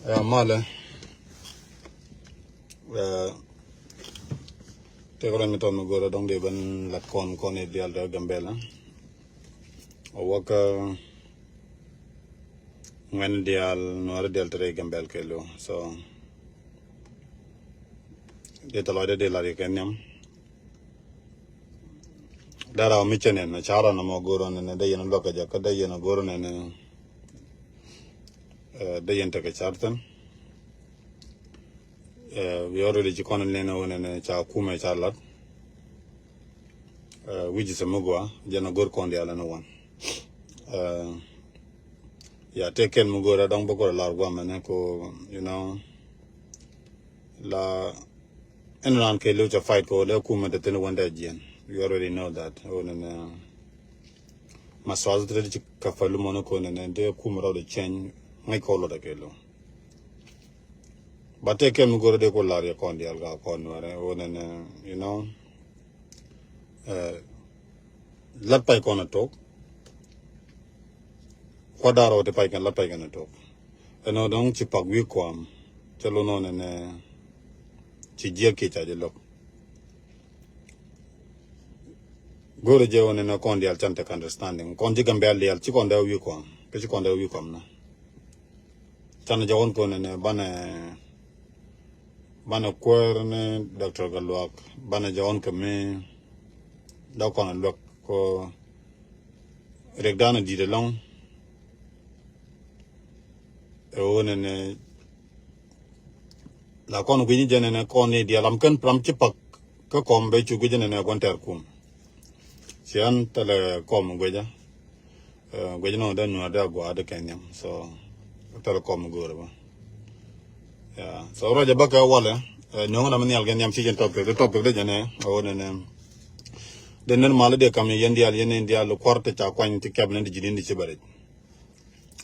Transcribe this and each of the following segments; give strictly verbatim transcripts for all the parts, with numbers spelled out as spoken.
Ya malɛ. Tëëkɛ rɔn mi tɔt mi go̱o̱rä dɔ̱ŋ di ben lat kɔn kɔn i̱ diaal tɛ Gambɛla. Wä kä ŋuɛn diaal nuɔri diaal tɛ rɛy Gambɛl kɛ lo. So di tɛ lɔcdɛ di lat yɛ kɛ nhiam. Dara mi cɛ nɛn ca rɔn mɔ go̱o̱rä nɛn dee yɛn luäk kɛ jɛ kä dee yɛn go̱o̱rä nɛn. Dee yɛn tekɛ car thin. We already ci kɔn nɛn wä nɛn ca kumɛ ca lat. Wi̱c sɛ mi gua jɛn a go̱r kɔn dial ni wan. Ya tëë kɛn mi go̱r a dɔŋ bä go̱r a lar guam mɛnɛ ko, you know, la ɛn ran kɛ liw ca fight ko lɛ kumɛ te thin wandɛ jiɛn. You already know that. Wä nɛn ma suath te ci ka fa lumɔni ko nɛn te kumɛ rɔɔd cɛny ŋäc kɔ lɔt a kɛ lo. Ba tëë kɛn mi go̱r a dee ko lar yɛ kɔn dial ka kɔn nuɛrɛ wä nɛn, you know. Lat pay kɔn a tok. Kuat dar ɔ ti pay kɛn lat pay kɛn a tok. Ɛn ɔ dɔŋ ci pak wi̱i̱ kuam. Cɛ lo nɔ nɛn ci jiɛk kiɛ ca jɛ lo̱k. Go̱o̱rä jɛ wä nɛn kɔn dial can tek understanding kɔn ji̱ Gambɛl dial ci kɔn dee wi̱i̱ kuam kä ci kɔn dee wi̱i̱ kuam na. Can jɛ wä nɛn kɔn nɛn banɛ banɛ kuäär ni Doctor Galuak banɛ jɛ wä kɛ mi dɔk kɔn luäk ko riɛk dan a di̱i̱t ɛlɔ̱ŋ. Ɛ wä nɛn la kɔn gui̱ny jɛ nɛn kɔn ni dial ram kɛn ram ci pak kä kɔm bɛ cu gui̱ny jɛ nɛn gua̱n tɛr kum. Cian thilɛ kɔm gui̱cä. Gui̱cä nɔ dee nuɔr dee a gua̱a̱ dee kɛn nhiam so thilɛ kɔm go̱o̱rä bä. Ya so ruacɛ bä kɛ walɛ. Nuɔ̱ŋ na mi nhial kɛn nhiam ci jɛn topic dee topic dee jɛ nɛ a wä nɛn. Dee nɛn mal dee kam yɛn dial yɛn in dial kuar ti ca kuany ti kɛp ni di ji̱ ni di ci bɛ rɛc.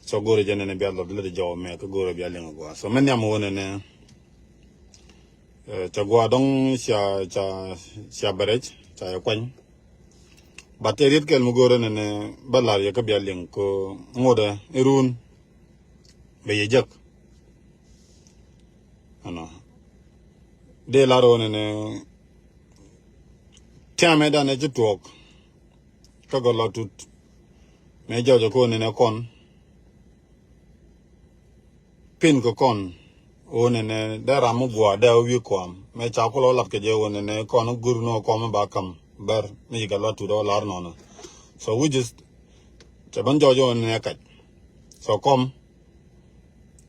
So go̱o̱rä jɛ nɛn bia lɔt lät jɔw mɛ kä go̱o̱rä bia liŋ a gua̱a̱ so mɛ nhiam a wä nɛn. Ca gua̱a̱ dɔ̱ŋ ca ca ca bɛ rɛc ca yɛ kuany. Bat tɛ riet kɛl mi go̱o̱rä nɛn bä lar yɛ kä bia liŋ ko ŋotdɛ irun. Bɛ yɛ jek. Ɛnɔ dee lar wä nɛn. Tiamɛ dan ɛ ci tuɔɔk. Kä gɔ lɔ tut mɛ jɔjɛ ko nɛn kɔn. Pin kɛ kɔn wä nɛnɛ dee ram mi gua̱a̱ dee wä wi̱i̱ kɔam mɛ ca kulɔ lat kɛ jɛ wä nɛnɛ kɔn go̱r ni wä kɔam mi ba kam bɛr mi ci kɛ lɔ tut wä lar nɔnɔ. So which is cɛ ben jɔɔc wä nɛnɛ kac. So kɔm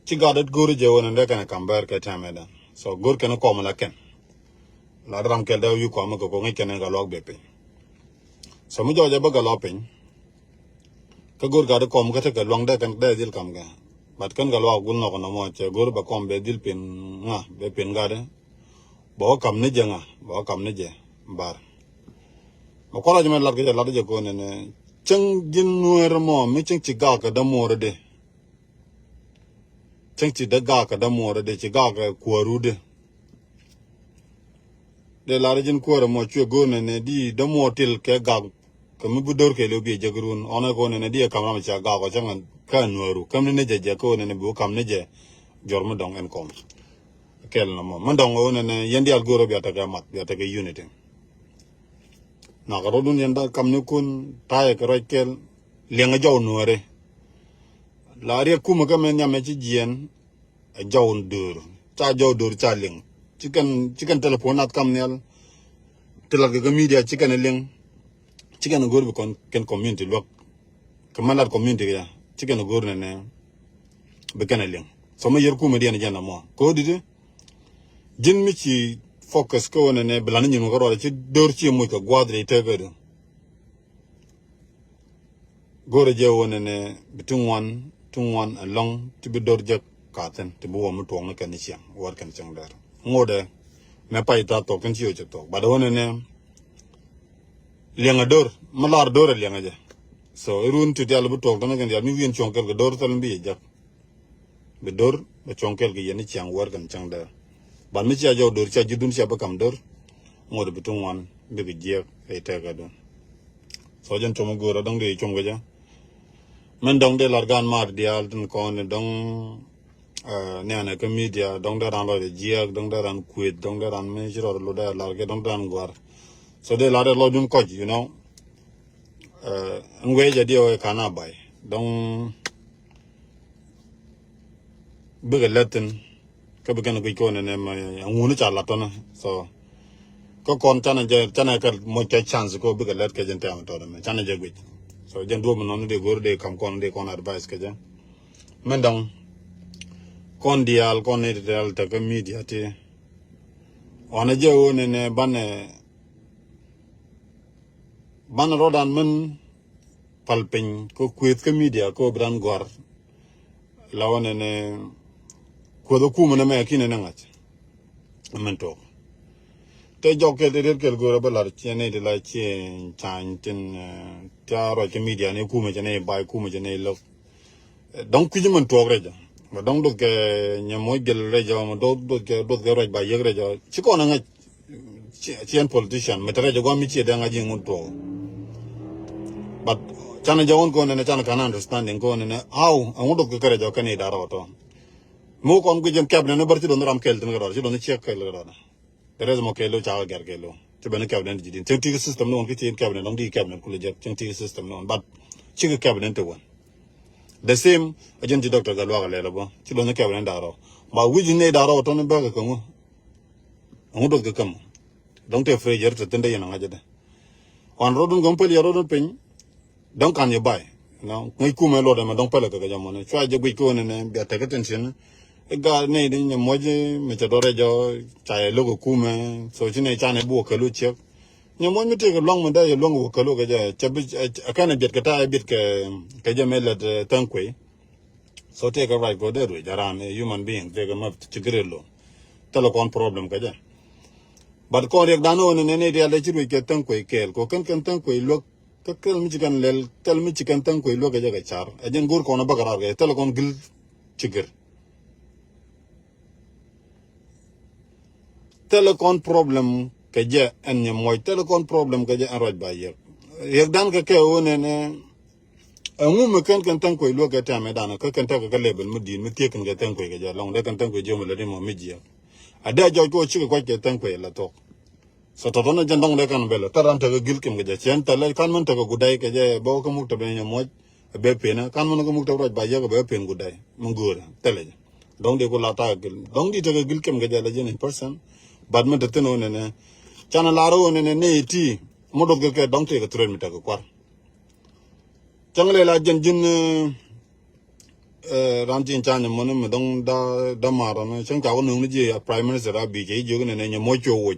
ci gat det go̱r jɛ wä nɛnɛ dee kɛn kam bɛr kɛ tɛmɛ dan so go̱r kɛn kɔm la kɛn. La dee ram kɛl dee wä wi̱i̱ kɔam mi kɛ ko ŋäc kɛn kɛ luak bɛ piny. So mi jɔɔc jɛ bä kɛ lɔ piny. Kä go̱r gat kɔm kä tekɛ luaŋ dee kɛn dee dhil kam kɛ. Bat kɛn kɛ luaak gul nɔk nɔmɔ cɛ go̱r bɛ kɔm bɛ dhil pin ŋa bɛ pin gat. Bɛ wä kam ni jɛ ŋa bɛ wä kam ni jɛ bar. Mɛ kualɔ jɛ mɛ lat kɛ jɛ lat jɛ ko nɛnɛ. Cäŋ ji̱n nueer mɔ mi cäŋ ci gak kɛ dämuɔr di. Cäŋ ci dee gak kɛ dämuɔr di ci gak kɛ kuäär wut di. Dee lar ji̱n kuäärä mɔ cuɛ go̱o̱r nɛnɛ di dämuɔr til kɛ gak. Kɛ mi bi do̱r kɛ lëw bi jek run ɔnɛ kɛ wä nɛnɛ di ɛ kam ram cia gak ɔ cäŋ kä nuääru käm ni ni jɛ jɛ kɛ wä nɛnɛ bi wä kam ni jɛ. Jɔr mi dɔŋ ɛn kɔm kɛl nɔmɔ mi dɔŋ wä nɛnɛ yɛn dial go̱o̱rä bia tekɛ mat bia tekɛ unity. Nakä rɔdun yɛn da kam ni kun tayɛ kɛ ruac kɛl. Liɛŋ ɛ jɔw nuääri. La riɛk kumä kä mɛ nhiamɛ ci jiɛn. Ɛ jɔw döör ca jɔw döör ca liŋ. Ci kɛn ci kɛn telephone nath kam nhial. Ti lat kɛ kä media ci kɛn liŋ. Ci kɛn go̱o̱r bi kɔn kɛn community luäk. Kɛ mɛ lat community kɛ ci kɛn go̱o̱r nɛnɛ. Bi kɛn liŋ so mɛ yɛr kumɛ diɛn jɛn amɔ ko̱o̱dit. Ji̱n mi ci focus kä wä nɛnɛ bi lan nyin wä kä ruɔt ci döör ci muc kɛ gua̱a̱th rɛy tekädu. Go̱rɛ jɛ wä nɛnɛ bi ti ŋuan ti ŋuan ɛlɔ̱ŋ ti bi do̱r jɛ kathin ti bi wä mi tuɔɔk ni kɛn ni ciaŋ wär kɛn cäŋ dɛr. Ŋotdɛ mɛ pay tha thok kɛn ci wä cɛ thok bat wä nɛnɛ. Liɛŋɛ do̱r mi lar do̱r ɛ liɛŋɛ jɛ. So irun ti dial bi tuɔɔk thin ni kɛn dial mi wi̱i̱n cuɔ̱ŋ kɛl kɛ do̱r thil mi bi yɛ jek. Bi do̱r bɛ cuɔ̱ŋ kɛl kɛ yɛn ni ciaŋ wär kɛn cäŋ dɛr. Bat mi cia jɔw do̱r cia ji̱dun cia bi kam do̱r. Ŋot bi ti ŋuan bikɛ jiɛk ɛ tɛkɛdun. So jɛn cuɔm go̱o̱r a dɔ̱ŋ dee cuɔm kɛ jɛ. Mɛn dɔ̱ŋ dee lar gan mar diaal tin kɔn ni dɔ̱ŋ. Ɛ, nianɛ kä media, dɔ̱ŋ dee ran lɔcdɛ jiääk, dɔ̱ŋ dee ran kuëth, dɔ̱ŋ dee ran mi ci rɔɔdɛ lotdɛ lar kɛ, dɔ̱ŋ dee ran gua̱r. So dee lar dee lɔcdun kɔc, you know. Ɛ, ɛn wee jɛ diɛ wee kan a bay. Dɔ̱ŋ bikɛ lät thin. Kä bi kɛn guic kɔn nɛ mɛ, ɛŋuni ca lat tɔnä. So kä kɔn canɛ jɛ, canɛ kɛ moc kɛ chance kɔ bikɛ lät kɛ jɛn tɛm tɔt mɛ, canɛ jɛ guic. So jɛn duɔp mi nɔn dee go̱r dee kam kɔn dee kɔn advice kɛ jɛ. Mɛn dɔŋ kɔn diaal, kɔn ni diaal tekä media ti. Ɣɔn a jɛ ɣöö nɛnɛ banɛ, banɛ rɔdan mɛn pal piny kä kuëth kä media kä bi ran gɔ̱a̱r. La ɣöö nɛnɛ kuëth ɛ kumɛ nɛ mɛ kinɛ nɛ ŋa̱c. Mɛn tuɔk te jɔk kɛl te riet kɛl go̱o̱r ɛ bä lar ciɛ nɛy ti la ciɛ cany tin, ɛ, tia ruac kä media ni kumɛ cɛ nɛy bay, kumɛ cɛ nɛy lo̱k. Dɔ̱ŋ kui̱c mɛn tuɔɔk rɛc ɔ. Bɛ dɔ̱ŋ duɔth kɛ nyɛ moc gɛl rɛc ɔ, mɛ duɔth, duɔth kɛ, duɔth kɛ ruac ba yiëk rɛc ɔ. Ci kɔn aŋäc, ci, ci ɛn politician, mɛ te rɛc ɔ guam mi ciɛ dɛŋ a ji̱ ŋun tuɔɔk. But canɛ jɛ ɣɔn kɔn nɛnɛ, canɛ kan understanding kɔn nɛnɛ, how, ɛŋu duɔth kɛ kɛ rɛc ɔ kɛn i̱ da̱r ɔ tɔ. Mi wä kɔn guic jɛn kɛp nɛnɛ bär ci duɔth ram kɛl thin kɛ rɔɔd, ci duɔth ciɛ kɛl kɛ rɔɔd. The rest mɔ kɛɛl lo ca kɛ gɛr kɛɛl lo. Ci ben ni cabinet ji̱ din. Cieŋ ti kɛ system ni ɣɔn ki ci in cabinet dɔ̱ŋ di cabinet kulɛ jek. Cieŋ ti kɛ system ni ɣɔn. But ci kɛ cabinet ti wen. The same, a jɛn ti Doctor Gatluak a lɛl a bä. Ci luɔ̱ny ni cabinet da̱ŋ rɛw. Ba wi̱c ni da̱ŋ rɛw tɔn bä kɛ käŋu. Ɛŋu duɔth kɛ käm. Dɔ̱ŋ te free jɛr te thin dee yɛn a ŋa̱c dɛ. Ɣɔn rɔdun gɔm päl yɛ rɔdun piny. Dɔ̱ŋ kan yɛ bay. Nɔ ŋäc kumɛ luɔt ɛmɛ dɔ̱ŋ pälɛ kɛ kɛ jɛ mɔnɛ. Cua jɛ guic kɛ ɣöö nɛnɛ bia tekɛ tin cin. I̱ gaat nɛy di nyɛ muɔc mi cɛ dɔrɛ jɔ ca yɛ lo̱k ɛ kumɛ. So ci nɛy canɛ bi wä kälu ciek. Nyɛ muɔc mi tëëkɛ luaŋ mi dee yɛ luaŋ wä kälu kɛ jɛ. Cɛ bi ɛ kɛn ɛ biɛt kɛ ta̱a̱ ɛ biɛt kɛ kɛ jɛ mɛ lät, eh, tha̱a̱ŋ kuey. So tëëkɛ ruac kɛ dee ruec aran, eh, human being, tëëkɛ map ci gɛ rel lo. Thilɛ kɔn problem kɛ jɛ. But kɔn riɛk dan ɣöö nɛnɛ nɛy rial dee ci ruec kɛ tha̱a̱ŋ kuey kɛɛl. Kɛ kɛn kɛn tha̱a̱ŋ kuey luäk. Kä kɛl mi ci kɛn lɛl, kɛl mi ci kɛn tha̱a̱ŋ kuey luäk kɛ jɛ kɛ car. Ɛ jɛn go̱o̱r kɔn a bäkɛ raar kɛ jɛ, thilɛ kɔn gil ci gir. Thilɛ kɔn problem kɛ jɛ ɛn nyɛ muɔc, thilɛ kɔn problem kɛ jɛ ɛn ruac ba yiëk. Riɛk dan kɛ kɛ ɣöö nɛnɛ, ɛŋu mi kɛn kɛn tha̱a̱ŋ kuey luäk kɛ tɛmɛ danɔ, kä kɛn tekɛ kɛ level mi di̱i̱t mi thiek kɛn kɛ tha̱a̱ŋ kuey kɛ jɛ lɔŋ, dee kɛn tha̱a̱ŋ kuey jiöm lɛ di mɔ mi jiɛk. A dee a jɔc kɛ ɣöö cikɛ kuac kɛ tha̱a̱ŋ kuey la thuɔ̱k. So tɔtɔnä jɛn dɔŋ dee kan bɛl thil ran tekɛ gil kem kɛ jɛ, cɛn thilɛ kan mɛn tekɛ gudai kɛ jɛ, bɛ wä kä muk te ben nyɛ muɔc, bɛ pen, kan mɛn kä muk te ruac ba yek bɛ pen gudai mi göörä thilɛ jɛ. Dɔŋ di ku la takɛ gil, dɔŋ di tekɛ gil kem kɛ jɛ la jɛn in person. But mɛn te thin ɣöö nɛnɛ canɛ lar ɣöö nɛnɛ ni ti mɔ duɔth kɛ kɛ dɔŋ tekɛ threat mi tekɛ kuar. Cäŋ lɛ la jɛn ji̱n, eh, eh, ran tin ca nyɛ mɔni mi dɔŋ da, da mar ɔni. Cäŋ ca wä nöŋ ni ji̱, eh, Prime Minister Abiy cɛ ji̱ jiök nɛnɛ nyɛ muɔc cuɛ woc.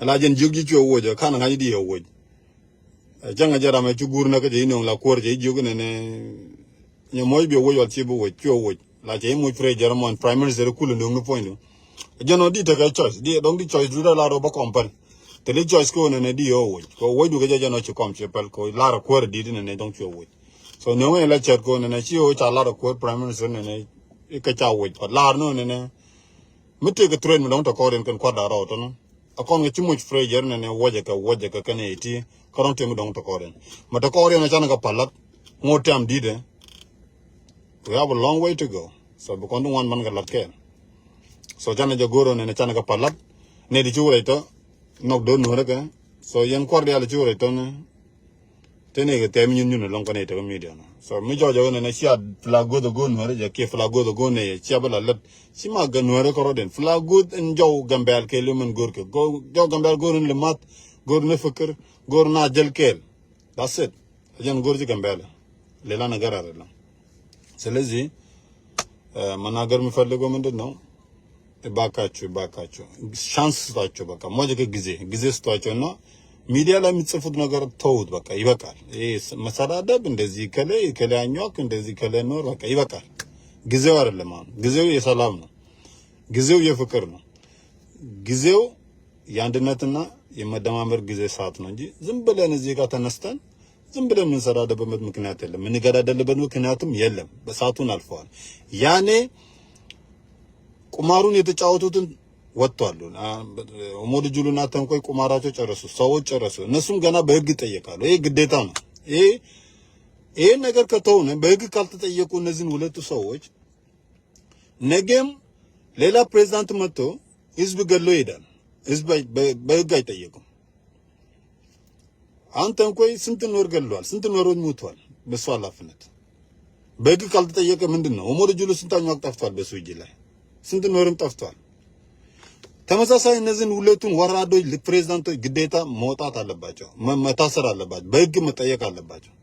La jɛn jiök ji̱ cuɛ woc, eh, kan ŋa̱c di yɛ woc. Eh, cäŋ a jɛ ram ɛ cu guur nä kä cɛ ji̱ nöŋ la kuäär cɛ ji̱ jiök nɛnɛ nyɛ muɔc bi woc wal ci bi woc, cuɛ woc. La cɛ ji̱ muc pressure mɔn Prime Minister kulɛ nöŋ ni puɔ̱nydu. Jɛn ɔ di tekɛ choice, di dɔŋ di choice du da la rɔ ba kɔm pɛl. Te di choice ko nɛnɛ di yɛ woc. Ko woc du kɛ jɛ jɛn ɔ ci kɔm ci pɛl ko lar kuäär di di nɛnɛ dɔŋ cuɛ woc. So nöŋ in la cɛt ko nɛnɛ ci ɣöö ca lar kuäär Prime Minister nɛnɛ i̱ kɛ ca woc. But lar ni nɛnɛ mi tëëkɛ threat mi dɔ̱ŋ tɔ kɔɔr in kɛn kuat da̱ŋ rɛw tɔnɔ. A kɔn kɛ ci muc pressure nɛnɛ wuɔcɛ kɛ wuɔcɛ kɛ kɛn iti kä dɔ̱ŋ tëë mi dɔ̱ŋ tɔ kɔɔr in. Mi tɔ kɔɔr in a canɛ kɛ palat ŋot tɛm di̱tɛ. We have a long way to go. So bi kɔn di ŋuan ban kɛ lat kɛɛl. So canɛ jɛ go̱o̱r nɛnɛ canɛ kɛ palat. Nɛ di ci wurɛ tɔ. Nɔk do̱r nuɔrɛ kɛ. So yɛn kuar diaal ci wurɛ tɔ ni. Tëë nɛ kɛ tɛm nyun nyun ɛlɔ̱ŋ kɛn ɛ tekɛ media nɔ. So mi jɔɔc ɛ ɣän ɛn ɛ cia fila guäth ɛ go̱o̱r nuäärä jɛ kiɛ fila guäth ɛ go̱o̱r nɛ yɛ cia bä la lät. Ci ma gɛ nuäärä kɛ rɔ̱diɛn. Fila guäth ɛn jɔw Gambɛl kɛɛl yomɛn go̱o̱r kɛ. Jɔw Gambɛl go̱o̱r ɛn limath, go̱o̱r ɛn fikir, go̱o̱r ɛn a jäl kɛɛl. That's it. Ɛ jɛn go̱o̱r ci Gambɛl. Lɛ lan ɛ gɛr a rɛ lɔ̱ŋ. Sɛlɛsi, eh, mana gɛr mi fɛl di go̱o̱r mɛn di nɔ. Ibakachu, ibakachu. Chance situachu baka. Moja ke gize. Gize situachu no. Media la mitsefut na gar tawut baka. Ibakal. Eh, masada da bindezi kale, kale anyok, bindezi kale nor baka. Ibakal. Gize war leman. Gize ye salam no. Gize ye fikir no. Gize ye andinatna, ye madama mer gize saat no. Ji, zimbele ne zika tanastan. ዝም ብለን የምንሰራው ደበመት ምክንያት የለም። የምንገዳደልበት ምክንያትም የለም። በሰዓቱን አልፈዋል። ያኔ ቁማሩን የተጫወቱትን ወጥቷሉ። ኦሞድ ጁሉና ተንኮይ ቁማራቸው ጨረሱ፣ ሰዎች ጨረሱ። እነሱም ገና በህግ ይጠየቃሉ። ይሄ ግዴታ ነው። ይሄ ይሄን ነገር ከተውነ በህግ ካልተጠየቁ እነዚህን ሁለቱ ሰዎች ነገም ሌላ ፕሬዚዳንት መጥቶ ህዝብ ገሎ ይሄዳል። ህዝብ አይ- በ- በህግ አይጠየቁም። አንተ እንኳ ስንት ኑር ገድሏል፣ ስንት ኑሮች ሞቷል። በሱ ኃላፊነት በህግ ካልተጠየቀ ምንድን ነው? ኡመድ ጁሉ ስንት አኝዋክ ጠፍቷል በሱ እጅ ላይ፣ ስንት ኑርም ጠፍቷል። ተመሳሳይ እነዚህን ሁለቱን ወራዶች ፕሬዚዳንቶች ግዴታ መውጣት አለባቸው፣ መ- መታሰር አለባቸው፣ በህግ መጠየቅ አለባቸው።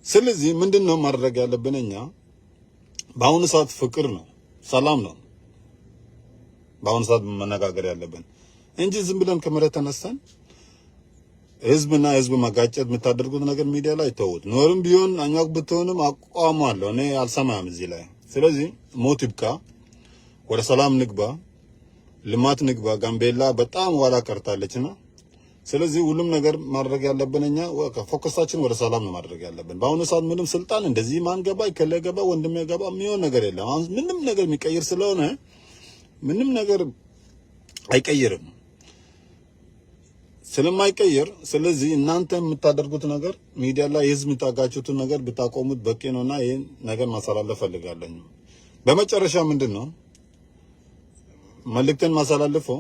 ስለዚህ ምንድን ነው ማድረግ ያለብን እኛ? በአሁኑ ሰዓት ፍቅር ነው፣ ሰላም ነው በአሁኑ ሰዓት መነጋገር ያለብን እንጂ ዝም ብለን ከመሬት ተነስተን ህዝብና ህዝብ መጋጨት የምታደርጉት ነገር ሚዲያ ላይ ተውት። ኖርም ቢሆን አኝዋክ ብትሆንም አቋም አለው። እኔ አልሰማም እዚህ ላይ። ስለዚህ ሞት ይብቃ፣ ወደ ሰላም ንግባ፣ ልማት ንግባ። ጋምቤላ በጣም ኋላ ቀርታለችና ስለዚህ ሁሉም ነገር ማድረግ ያለብን እኛ ወ- ከፎከሳችን ወደ ሰላም ነው ማድረግ ያለብን። በአሁኑ ሰዓት ምንም ስልጣን እንደዚህ ማን ገባ፣ ከለ ገባ፣ ወንድሜ ገባ የሚሆን ነገር የለም። አሁን ምንም ነገር የሚቀይር ስለሆነ ምንም ነገር አይቀይርም። ስለማይቀየር ስለዚህ እናንተ የምታደርጉት ነገር ሚዲያ ላይ የህዝብ የምታጋጩትን ነገር ብታቆሙት በቂ ነውና ይህን ነገር ማስተላለፍ ፈልጋለሁ። በመጨረሻ ምንድን ነው መልእክትን ማስተላልፈው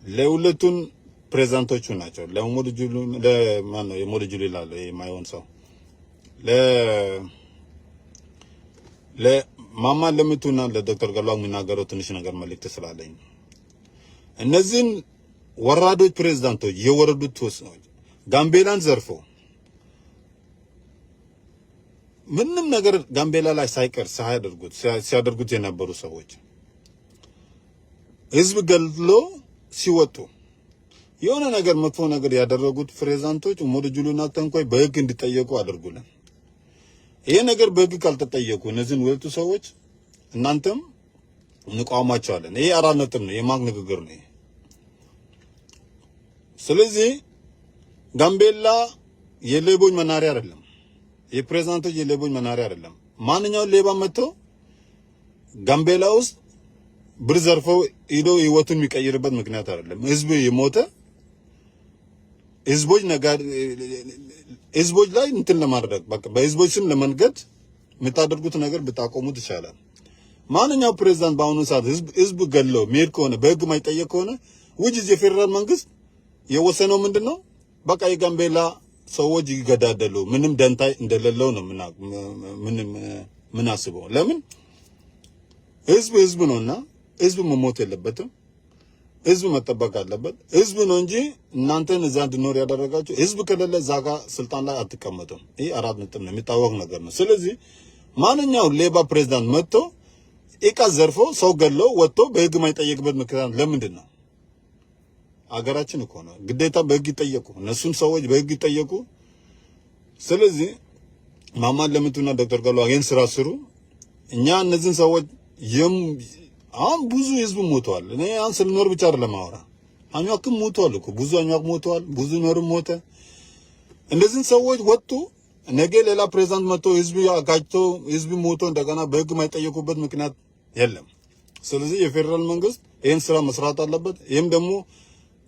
ለሁለቱን ፕሬዚዳንቶቹ ናቸው። ለኡመድ ጁሉ ለማን ነው የኡመድ ጁሉ ይላሉ? ይሄ የማይሆን ሰው ለ ለማማ ለምቱና ለዶክተር ገሏ የሚናገረው ትንሽ ነገር መልእክት ስላለኝ እነዚህን ወራዶች ፕሬዚዳንቶች የወረዱት ሰዎች ጋምቤላን ዘርፈው ምንም ነገር ጋምቤላ ላይ ሳይቀር ሳያደርጉት ሲያ- ሲያደርጉት የነበሩ ሰዎች ህዝብ ገድሎ ሲወጡ የሆነ ነገር መጥፎ ነገር ያደረጉት ፕሬዚዳንቶች ኡመድ ጁሉና ተንኮይ በህግ እንዲጠየቁ አድርጉልን። ይሄ ነገር በህግ ካልተጠየቁ እነዚህን ሁለቱ ሰዎች እናንተም እንቃወማቸዋለን። ይሄ አራት ነጥብ ነው፣ የማክ ንግግር ነው። ስለዚህ ጋምቤላ የሌቦች መናሪያ አይደለም፣ የፕሬዚዳንቶች የሌቦች መናሪያ አይደለም። ማንኛውም ሌባ መጥቶ ጋምቤላ ውስጥ ብር ዘርፈው ሂዶ ህይወቱን የሚቀይርበት ምክንያት አይደለም። ህዝብ የሞተ ህዝቦች ነጋ- ህዝቦች ላይ እንትን ለማድረግ በቃ በህዝቦች ስም ለመንገድ የምታደርጉት ነገር ብታቆሙት ይሻላል። ማንኛው ፕሬዚዳንት በአሁኑ ሰዓት ህዝብ ህዝብ ገድሎ መሄድ ከሆነ በህግ ማይጠየቅ ከሆነ ውጅ የፌዴራል መንግስት የወሰነው ምንድን ነው? በቃ የጋምቤላ ሰዎች ይገዳደሉ ምንም ደንታ እንደሌለው ነው ምና- ምንም ምናስበው። ለምን ህዝብ ህዝብ ነውና ህዝብ መሞት የለበትም። ህዝብ መጠበቅ አለበት። ህዝብ ነው እንጂ እናንተን እዛ እንድኖር ያደረጋችሁ ህዝብ ከሌለ እዛ ጋር ስልጣን ላይ አትቀመጡም። ይህ አራት ነጥብ ነው፣ የሚታወቅ ነገር ነው። ስለዚህ ማንኛውም ሌባ ፕሬዚዳንት መጥቶ እቃ ዘርፎ ሰው ገድሎ ወጥቶ በህግ ማይጠየቅበት ምክንያት ለምንድን ነው? አገራችን እኮ ነው። ግዴታ በህግ ይጠየቁ፣ እነሱን ሰዎች በህግ ይጠየቁ። ስለዚህ ማማ ለምቱና ዶክተር ገሏ ይህን ስራ ስሩ። እኛ እነዚህን ሰዎች የም አሁን ብዙ ህዝብ ሞተዋል። እኔ አሁን ስለ ኖር ብቻ አይደለም አወራ፣ አኟክም ሞተዋል እኮ ብዙ አኟክ ሞተዋል። ብዙ ኖርም ሞተ። እነዚህን ሰዎች ወጡ። ነገ ሌላ ፕሬዚዳንት መጥቶ ህዝብ አጋጭቶ ህዝብ ሞቶ እንደገና በህግ ማይጠየቁበት ምክንያት የለም። ስለዚህ የፌዴራል መንግስት ይህን ስራ መስራት አለበት። ይህም ደግሞ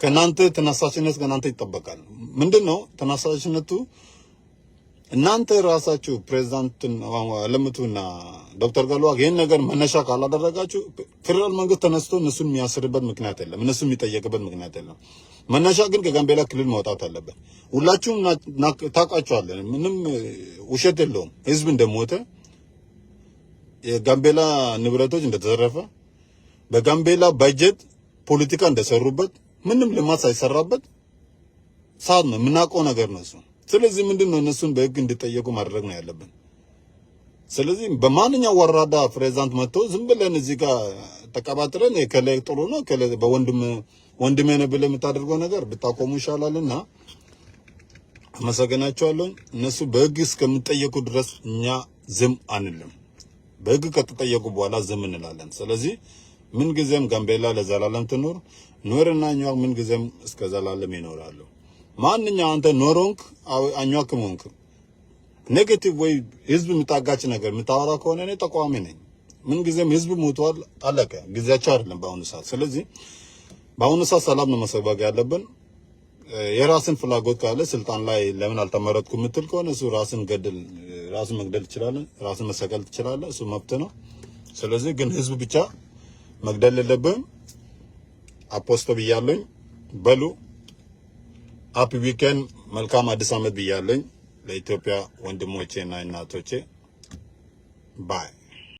ከእናንተ ተነሳሽነት ከእናንተ ይጠበቃል። ምንድን ነው ተነሳሽነቱ? እናንተ ራሳችሁ ፕሬዚዳንትን ለምቱና ዶክተር ገሏ ይህን ነገር መነሻ ካላደረጋችሁ ፌዴራል መንግስት ተነስቶ እነሱን የሚያስርበት ምክንያት የለም፣ እነሱን የሚጠየቅበት ምክንያት የለም። መነሻ ግን ከጋምቤላ ክልል መውጣት አለበት። ሁላችሁም ና- ና- ታውቃችኋለን። ምንም ውሸት የለውም። ህዝብ እንደሞተ፣ የጋምቤላ ንብረቶች እንደተዘረፈ፣ በጋምቤላ በጀት ፖለቲካ እንደሰሩበት፣ ምንም ልማት ሳይሰራበት ሰዓት ነው። የምናውቀው ነገር ነው እሱ። ስለዚህ ምንድን ነው እነሱን በህግ እንዲጠየቁ ማድረግ ነው ያለብን። ስለዚህ በማንኛው ወራዳ ፕሬዚዳንት መጥቶ ዝም ብለን እዚህ ጋር ተቀባጥረን የከለ ጥሩ ነው ከለ በወንድም ወንድሜ ነው ብለህ የምታደርገው ነገር ብታቆሙ ይሻላልና አመሰግናቸዋለሁ። እነሱ በህግ እስከሚጠየቁ ድረስ እኛ ዝም አንልም። በህግ ከተጠየቁ በኋላ ዝም እንላለን። ስለዚህ ምንጊዜም ጋምቤላ ለዘላለም ትኑር። ኑዌርና አኝዋክ ምንጊዜም እስከ ዘላለም ይኖራሉ። ማንኛው አንተ ኑዌር ሆንክ አው- አኝዋክም ሆንክ ኔጌቲቭ ወይ ህዝብ የምታጋጭ ነገር የምታወራ ከሆነ እኔ ተቃዋሚ ነኝ። ምንጊዜም ህዝብ ሞቷል፣ አለቀ። ጊዜያቸው አይደለም በአሁኑ ሰዓት። ስለዚህ በአሁኑ ሰዓት ሰላም ነው መሰበክ ያለብን። የራስን ፍላጎት ካለ ስልጣን ላይ ለምን አልተመረጥኩም የምትል ከሆነ እሱ ራስን ገድል። ራስን መግደል ትችላለህ፣ ራስን መሰቀል ትችላለህ። እሱ መብት ነው። ስለዚህ ግን ህዝቡ ብቻ መግደል የለብህም። አፖስቶ ብያለኝ በሉ። Happy weekend፣ መልካም አዲስ ዓመት ብያለኝ ለኢትዮጵያ ወንድሞቼ እና እናቶቼ። ባይ